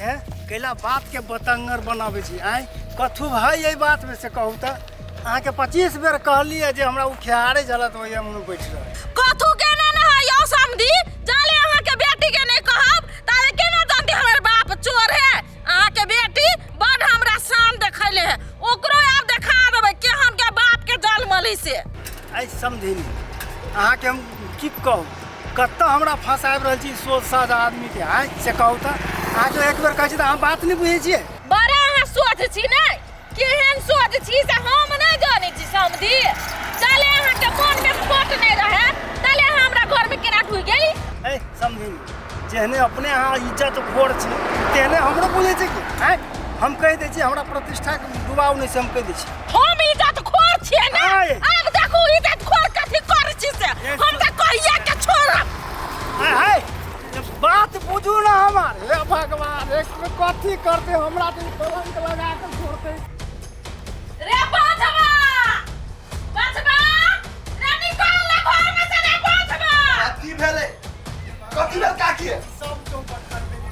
हे कैला बात के बतंगर बनाबै छी आँय? कथू भाई एहि बात में से कहू तऽ अहाँके 25 बेर कहलियै जे हमरा ओ खेहारे छलए तऽ ओहि हम बैठ रहल। कथू के ने ने है यौ समधी, जाले अहाँ के बेटी के नहीं कहब ताले केना जानती हमर बाप चोर है। अहाँ के बेटी बड हमरा शान देखैले है, ओकरो आब देखा देबै केहन के बाप के जलमली से। आइ समधिनी अहाँके हम की कहू, कतऽ हमरा फंसाबि रहल छी सोझ साझ आदमी के आँय से कहू तऽ। अहाँके एक बेर कहै छी तऽ अहाँ बात नहि बुझै छियै। बड़ा अहाँ सोझ छी ने, केहन सोझ छी से हम नहि जानै छी समधी। चले अहाँके मन में खोट नहि रहे तले अहाँ हमरा घर में केना ढुकि गेली? ए समधिनी, जेहने अपने अहाँ इज्जत खोर छी तेहने हमरो बुझै छै कि आँय? हम कहि दै छी हमरा प्रतिष्ठा के डुबाउ नहि से हम कहि दै छी। हम इज्जत खोर छियै ने, आँय। आब देखू इज्जत खोर कथी करै छी से, हम तऽ कहिया के छोड़ब। आँय, आँय, बात बुझू ना हमार। हे भगवान, एक में कथी करते हमरा तो कलंक लगा के छोड़ते। रे बाजवा बाजवा रे निकाल ले घर में से रे बाजवा। कथी भेलै? कथी भेल काकी? सब चौपट कर देली।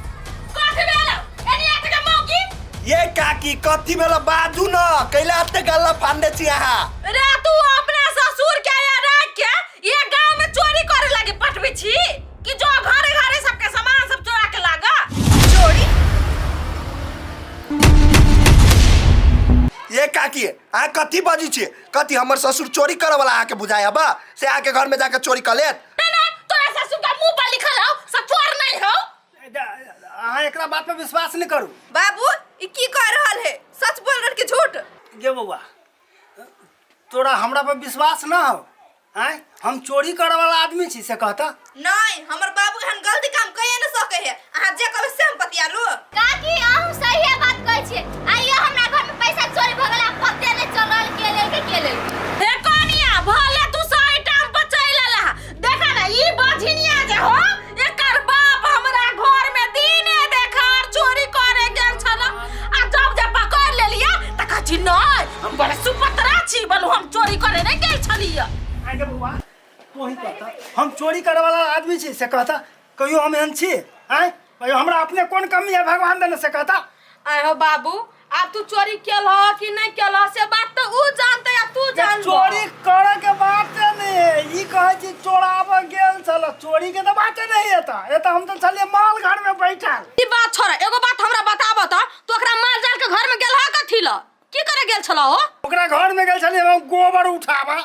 कथी भेल? एनी आते के मौकी? ये काकी कथी भेल बाजू न, कैला एते गल्ला फांडे छी अहाँ? रे तू अपना ससुर के या राख के ये गांव में चोरी करे लागी पठबै छी कि जो घरे घरे सबके सामान सब चोरा के लागा? चोरी? ये काकी अहाँ कथी बजै छी? कथी हमर ससुर चोरी करे वाला अहाँके बुझाय हबा से अहाँके घर में जाके चोरी कर लेत? नहीं नहीं, तोरा ससुर का मुंह पर लिखल हौ सब चोर नहीं हौ। अहाँ एकरा बात पे विश्वास नहीं करू। बाबू ई की कह रहल है, सच बोल रहल कि झूठ? गे बौआ, तोरा हमरा पर विश्वास ना हो आँय? हम चोरी करे वाला आदमी छी से कहता? नहीं, हमर बाबू एहन गलती काम कहिए न सके है। अहाँ जे कहबै से हम पतियालू। काकी अहूँ सहिए बात कहै छियै, आइयो हमरा घर में पैसा चोरी भऽ गेल आ पते नहि चलल के लेलकै के लेलकै। हे कनिया, भले तू सही टाइम पर चलि एलह, देखा ना ई बझिनिया जे हो एकर बाप हमरा घर में दिने देखार चोरी करे गेल छल आ जब जे पकड़ लेलियै त कहै छी नहीं हम बड़े सुपतरा छी, बोलू हम चोरी करे नहीं गेल छलियै। आगे बौआ तू ही कहता हम चोरी करे वाला आदमी छी से कहता? कहियो हम एहन छी आँय? कहियो हमरा अपने कोन कमी है भगवान देने से कहता? आय हो बाबू, आब तू चोरी केलह कि नहीं केलह से बात तो ऊ जानते या तू जानबो। चोरी करे के बात नहीं है, ई कहै छी चोराबऽ गेल छल, चोरी के तो बात नहीं है। एता हम तो छलियै माल घर में बैठल। ई बात छोड़, एगो बात हमरा बताबऽ त, तू ओकरा माल जाल के घर में गेल ह कथी ल? की करे गेल छल हो? ओकरा घर में गेल छलियै हम गोबर उठाबऽ।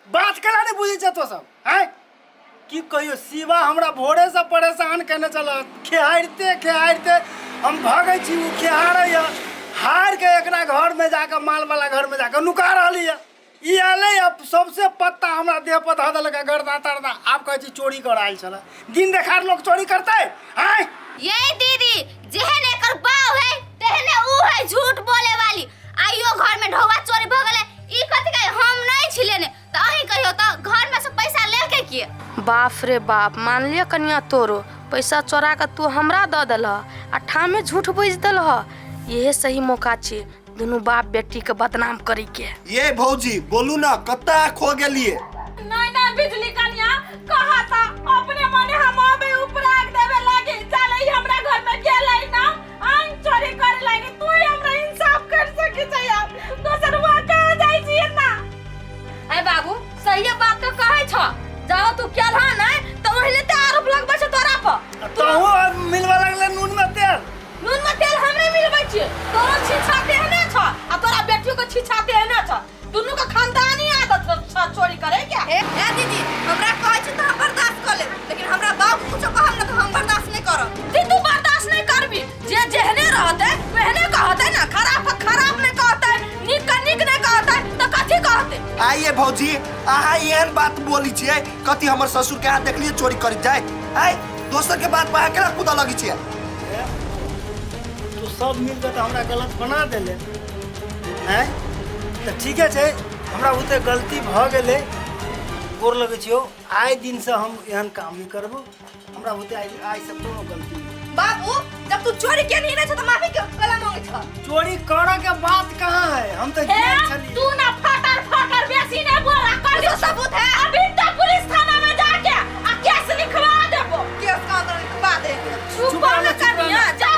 बात केना नहीं बुझै छै तो सब आँय? की कहियो शिवा हमरा भोरे से परेशान केने छल, खेहारिते खेहारिते हम भगै छी, ओ खेहारैया, हार के एकरा घर में जाके माल वाला घर में जाके नुका रहली है। ई एलै अब सबसे पत्ता हमरा देह पर धऽ देलक गर्दा तर्दा। आब कहै छी चोरी कर आयल छल, दिन देखार लोग चोरी करतै आँय? ये दीदी जेहन एकर बाव है तेहने ऊ है झूठ बोले वाली। आइयो घर में ढौआ चोरी भ गेलै, ई कथी कहे हम नहीं छिले ने, त अहीं कहियो त घर में से पैसा लेके किए? बाप रे बाप, मान लिया कनिया तोरो पैसा चोरा के तू हमरा दऽ देलह आ ठामे झूठ बाजि देलह। इहे सही मौका छै दुनू बाप बेटी के बदनाम करे के। ये भौजी बोलू ना कतऽ खो गेलिए? नहीं नहीं बिजली कनिया कहा था अपने मने हम आबे उपराग देवे लागी, चले ही हमरा घर में गेलै ना आन चोरी करे लागी, तू ही हमरा इंसाफ कर सकी छै यार, दोसर वहां कहाँ जाय छी ना? अरे बाबू सही बात तो कहै छ, जाओ तू केलहा नै त ओहिले ते आरोप लगबै छ तोरा पर। तहु मिलवा लगले नून में तेल। नून में तेल हम नहीं मिलबै छियै, तोरो छिछा तेहने छ आ तोरा बेटियो के छिछा तेहने छ, दुनू के खानदानी आदत छ चोरी करे के। ए दीदी हमरा कहै छी त हम बर्दाश्त कर लेब, लेकिन हमरा बाबू कुछो कहम न त हम बर्दाश्त नहीं करब। ती तू बर्दाश्त नहीं करबी, जे जेहने रहते ओहने कहते ना, खराब के खराब नहीं कहते, नीक के नीक नहीं कहते त कथी कहते? आइए भौजी अहाँ एहन बात बोली छियै, कथी हमर ससुर के अहाँ देखलियै चोरी करी जाय? आइ दोसर के बात पर अहाँ केना कूदऽ लगै छियै? तू सब मिलके तऽ हमरा गलत बना देले आँय, तऽ ठीके छै, हमरा ओते गलती भऽ गेलै, गोर लगै छियौ, आइ दिनसँ हम एहन काम नहि करबो, हमरा ओते आइसँ कोनो गलती नहि। बाबू जब तू चोरी केने नहि छ त माफी के गला मांगे छ? चोरी करे के बात कहाँ है, हम तऽ हे, गेल छलियै। तू ना फटर फटर बेसी नहीं बोला कर, तो सबूत है। अभी तक पुलिस थाना में जाके आ केस लिखवा देबो। केस कहाँ लिखवा दे? चुप चुप रहना, रह चुप कनिया, रहना। जा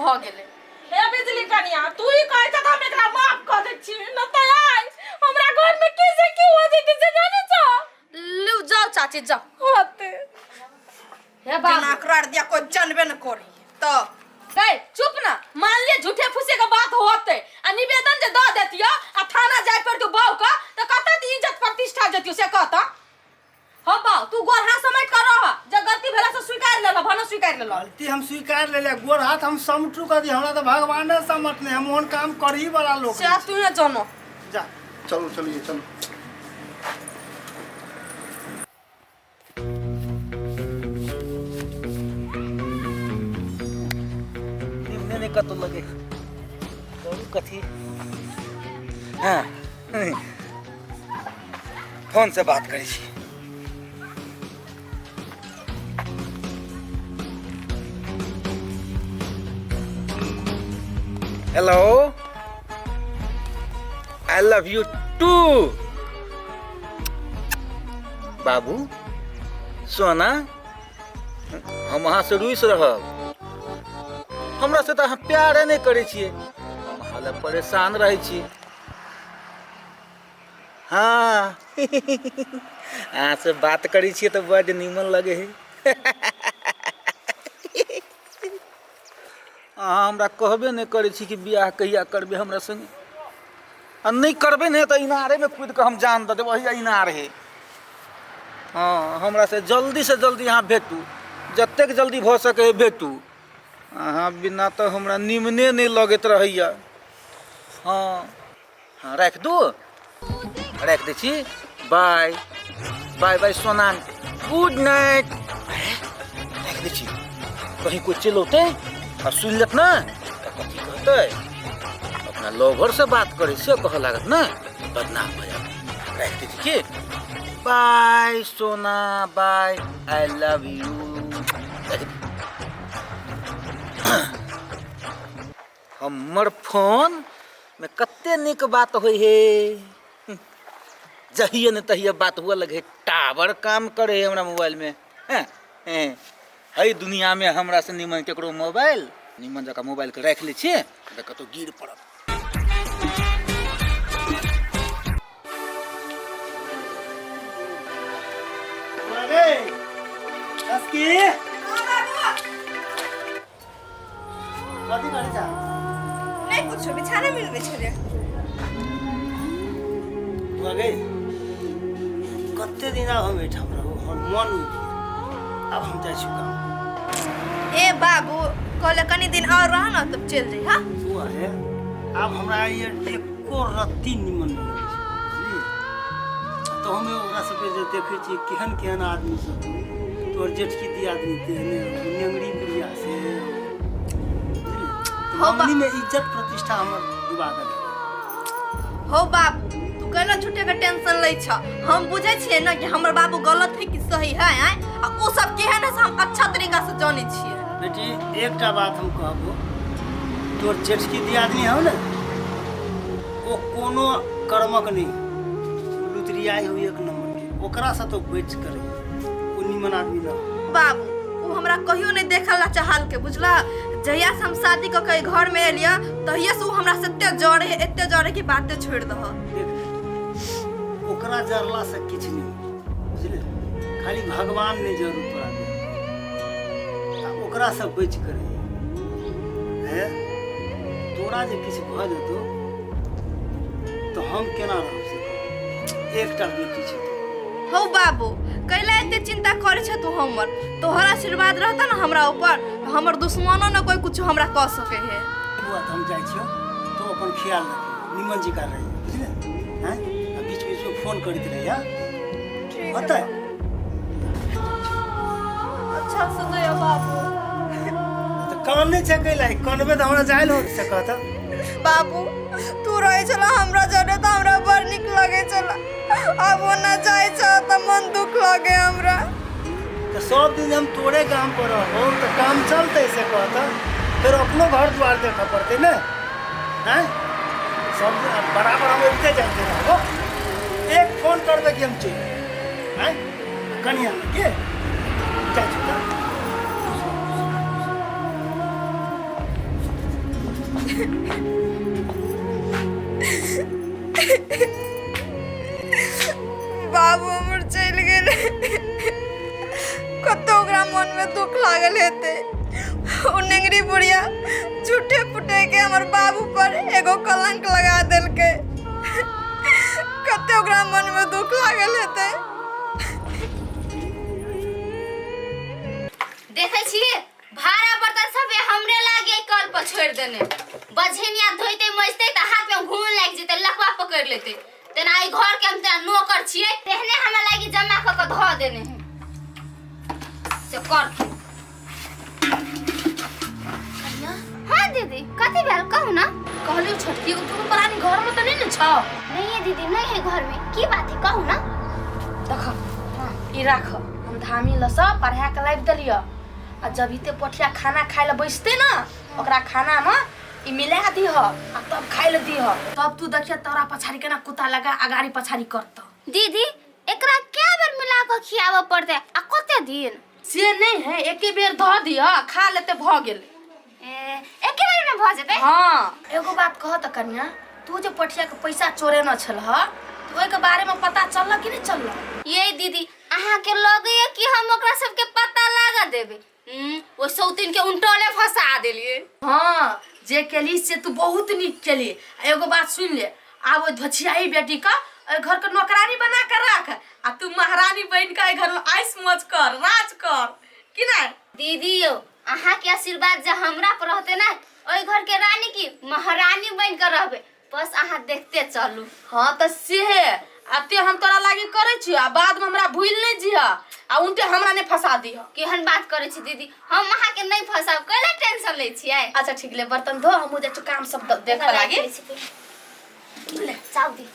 भऽ गेलै। हे बिजली कनिया, तू ही कहै छ त हम एकरा माफ कऽ दै छी, न तऽ आइ हमरा घर में की से की हो जेतै से जानै छ। लू जाओ चाची जाओ। होते हे बाबू, जेना करार दिया कोई जानबे न करी तो। गई चुप ना, मान लिए झूठे फूसे के बात होते आ निवेदन जे दऽ देतियो आ थाना जाय पर तू बाऊ का तो कहता त इज्जत प्रतिष्ठा जतियो से कहता। हो बाऊ, तू गोर हाथ समेट कर रह, जे गलती भेला से स्वीकार लेलह, भने स्वीकार लेलह। गलती हम स्वीकार ले ले, गोर हाथ हम समटू कर दी, हमरा तो भगवाने समटने, हम ओहन काम करही वाला लोग से तू ने जानो। जा चलो चलिए चलो। निम्ने नहीं कतो लगे करू कथी। हाँ फोन से बात करै छी। Hello, I love you too बाबू सोना, हम अहाँ से रुसि रहब, हमरा से तऽ अहाँ प्यारे नहि करै छियै, हम अहाँ लए परेशान रहै छी। हाँ अहाँ से बात करै छियै तऽ बड्ड नीमन लगै है। अहाँ हमरा कहबे नहि करै छी कि बियाह कहिया करबै हमरा संगे, आ नहि करबै ने तऽ इनारेमे कूदि कऽ हम जान दऽ देबै, ओहि इनार है। हाँ हमरा से जल्दी से जल्दी अहाँ भेटू, जतेक जल्दी भऽ सकै भेटू, अहाँ बिना तऽ हमरा निमने नहि लगैत रहैया। हाँ हाँ राखि दू, राखि दै छी, बाय बाय बाय सोना, गुड नाइट। राखि दै छी, कहीं कोइ चलि औतै आ सुनि लेत ने तऽ कथी कहतै, अपना लवर से बात करै से कहऽ लागत ने, बदनाम भऽ जायत। राखि दै छी की, बाय सोना, बाय, I love you. हमर फोन में कते नीक बात होइ हे, जहिए ने तहिए बात हुअ लगे, टावर काम करे है हमरा मोबाइल में। हैं हैं है दुनिया में हमरा से निमन केकरो मोबाइल, निमन जकाँ मोबाइल के राखि लै छियै तऽ कतौ गिर पड़त। अरे ससकी कथी करै छ? नहीं कुछ, बिछाना मिलबै छलै। बुआ गई कते दिन आब हम एहिठाम रहू, हमर मन उबि गेल, आब हम जाइ छी गाँव। ए बाबू कहले कनी दिन और रह ना तब चल जाइ। हां बुआ हे, आब हमरा ये एको रत्ती निमन नहि लगै छै, बुझलियै? तऽ हमे ओकरा सबके जे देखै छियै केहन केहन आदमी सब, तोहर जेठकी दियादनी तेहने नेंगरी बुढ़िया से, बुझलियै? हो बा- मम्मी में इज्जत प्रतिष्ठा हमर डुबा देलक। हो बाबू, तू केना झूठे के टेंशन लै छ? हम बुझै छियै ना कि हमर बाबू गलत है कि सही है, आँय? आ ओ सब केहन है से हम अच्छा तरीका से जानै छियै। बेटी एकटा बात हम कहबो, तोर जेठकी दियादनी हौ ने, ओ कोनो कर्मक नहीं, लुतरियाई हो एक नंबर के, ओकरा से तो बच कर रही, ओ निमन आदमी न हो। बाबू ओ हमरा कहियो नहीं देखल ला चाहल के, बुझला? जहिया से हम शादी क के घर में एलियै तहिया से ओ हमरा से एते जरे है, एते जरे कि बाते छोड़ दह। देख ओकरा जरला से किछु नहीं, बुझले? खाली भगवान नहीं जरूर तोरा दे, आ ओकरा से बच कर रही है। तोरा जे किछु भऽ जेतौ तऽ हम केना रहब से कहू? एकटा बेटी छै तोर। हौ बाबू, कैला एते चिंता करे छ तू हमर? तोहर आशीर्वाद रहता ना हमरा ऊपर, हमर दुश्मनो न कोई कुछ हमरा कह सके है। बुआ तऽ हम जाइ छियौ, तू अपन ख्याल रखियो, निमन जी का रही, बुझले? हैं, आ बीच बीच में फोन करैत रहिया। होतै? अच्छा से जइयो बाबू। तऽ कान नहि छै कैला? कानबे तऽ हमरा जायल हो से कहता। बाबू तू रहे छला हमरा जरे तऽ हमरा बड़ नीक लगे छला, आब ओ ना जाइ छ तऽ मन दुख लगे हमरा। तऽ सब दिन हम तोरे गाम पर रहबो तऽ काम चलतै से कहता? फेर अपनो घर द्वार देखऽ पड़तै ने। हैं, सब दिन अब बराबर हम अबिते जाइते रहबो, एक फोन करबै कि हम चलि अयबै। हैं कनिया के जाइ छी तऽ। बाबू हमर चलि गेलै। कतौ ओकरा मनमे दुख लागल हेतै। ओ नेंगरी बुढ़िया झूठे फूटे के हमर बाबू पर एगो कलंक लगा देलकै। कते ओकरा मनमे दुख लागल हेतै। देखै छियै भाड़ा बर्तन सब हमरे लागे कल पर छोड़ देने। बझेनिया धोइते मजते त हाथ में घून लागि जेते, लकवा पकड़ लेते। तेना ई घर के हम तेना नौकर छियै, तेहने हमरा लागी जमा क के धो देने है से कर। हाँ दीदी, कथी भेल कहू ना? कहलियो छोटकी, उ दुनू प्राणी घर में त नहीं ने छौ? नहीं है दीदी, नहीं है घर में। की बात है कहू ना? देख ई राख, हम धामी ल सब पढ़ा के लाबि देलियो। आ जब इते पोठिया खाना खाए ला बैसते ना, ओकरा खाना में ई मिला दीह आ तब खाए ला दीह। तब तू देखिया तोरा पछाड़ी केना कुत्ता लगा अगाड़ी पछाड़ी करत। दीदी एकरा क्या बेर मिला के खियाबऽ पड़तै आ कते दिन? से नहीं है, एके बेर धऽ दिह खा लेते भऽ गेल। एके बेर में भऽ जेतै? हाँ। एगो बात कह त कन्या, तू जे पठिया के पैसा चोरेने छलह तऽ ओहिके बारे में पता चलल कि नहीं चलल? ये दीदी अहाँ के लगैया कि हम ओकरा सबके पता लगा देबै? ओ सौतीन के उनटले फंसा देलिए। हाँ जे केली से तू बहुत नीक केली। एगो बात सुन ले, आब ओहि धोछियाही बेटी का एहि घर के नौकरानी बना के राख आ तू महारानी बन के एहि घर में ऐश मौज कर, राज कर कि नहीं? दीदी यौ अहाँ के आशीर्वाद जे हमरा पर रहते ना, ओहि घर के रानी की महारानी बन के रहबे। बस अहाँ देखते चलू। हाँ तऽ से है, आ ते हम तोरा लागी करै छियो आ बाद में हमरा भूल नहीं जिह आ उनटे हमरा नहीं फंसा दिह। केहन बात करै छी दीदी, हम अहाँ के नहीं फंसाब, कैला टेंशन लै छियै? अच्छा ठीक ले बर्तन धो, हमहूँ जाइ छियो काम सब देखे लागी। ले चाउ दी।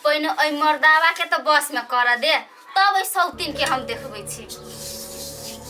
पहिने ओहि मर्दावा के तऽ बस में कर दे, तब ओहि सौतीन के हम देखबै छी।